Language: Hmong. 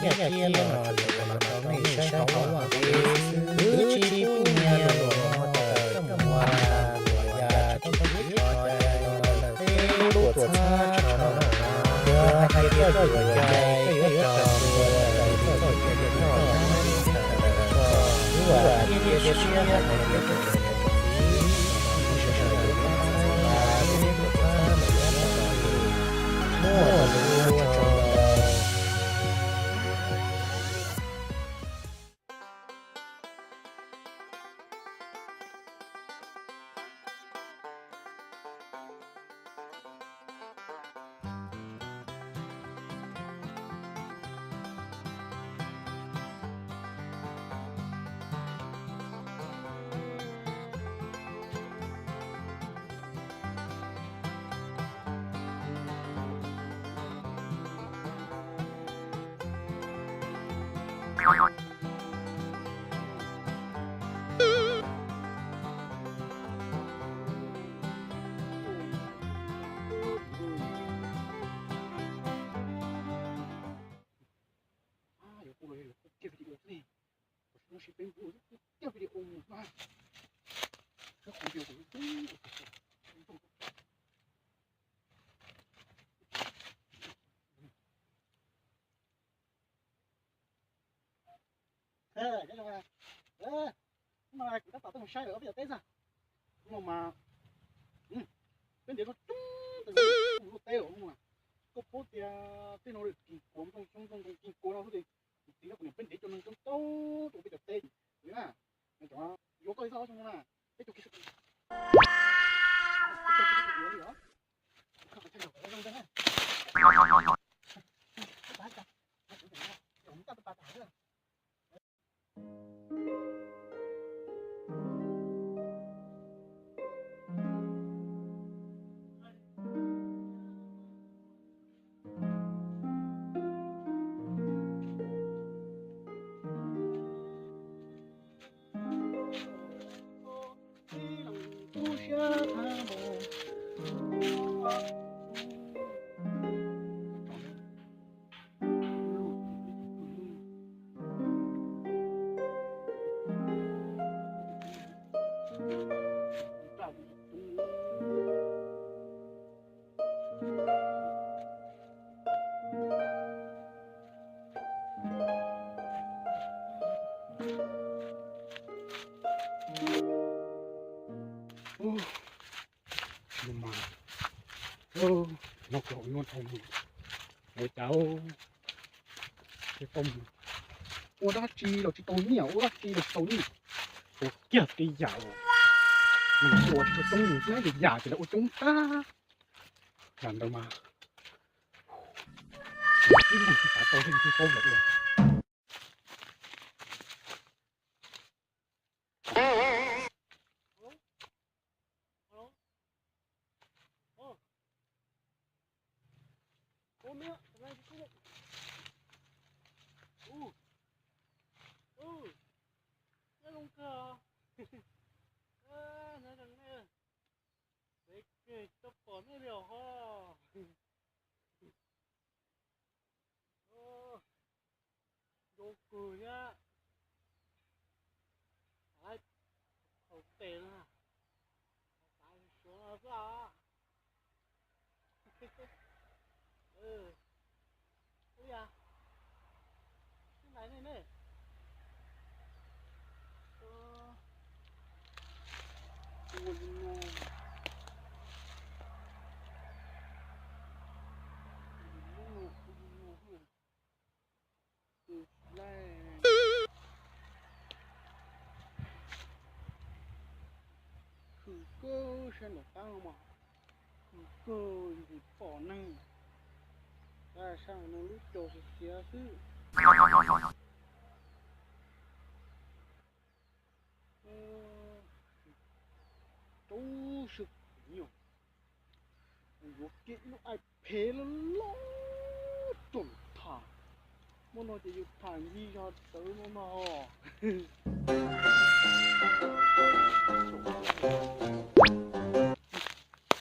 Nyiaj txiag no ces los rau nej saib hauv vaj tsev xwb, twb tsis pub nyiaj los mus tawm coj mus ua luam yam tsis txhob txwm tso cai los lawm peb tuam txhab tsho no. Yog hais tias koj yuav cai koj yuav raug tua li txoj kev hlub no, kuv vam thiab cia siab hais tias peb tsoom niam tsoom txiv sawv daws yuav pab txhawb nqa peb tuam txhab mus nyob rau lwm lub qab zej lub zos. Kuv tab tom tuaj mus saib lawm ob peb cov teb xwb. Hnub no mas peb ntiav coob coob, mus luaj teb lawm hnub no. Koj paub tias tej no kis kuav nplooj xyoob nplooj ntoos kis kuav no xwb ces tus txiv nyob kuv niam peb ntiav cov neeg coob coob rau peb cov teb li na. Cov yuav koj li xwb xyoo no na, peb cov kis yuav li os. Hnub no kuv nyuaj dhau lawm, ua cas tsis tau mus ua dab tsi los tsis tau nyiaj, ua dab tsi los tsis tau nyiaj, ua kiag tej yam uas neeg ua tsis tau coob, yus hnub yus yam ces lawv ua coob tag. Yam ntawd mas ib leeg tsis xav tau thiab tsis paub lawm. Peb tsis tau pom nej li os ho. Zoo kawg thiab. Hauv pes no, tav suav no xwb os. Ua li, twb ntais nej ne. Ua li no, ua li no, ua li no. Khwv kawg sab nram qab no mas, khwv kawg ntxim pom neeg. Tab sis no lub cav xiav xiav xwb. Rau siab nyuam, yuav kiag ib lub aim phev loj loj tsom tham. Muaj no ces yus tham ncig zog tawv no no.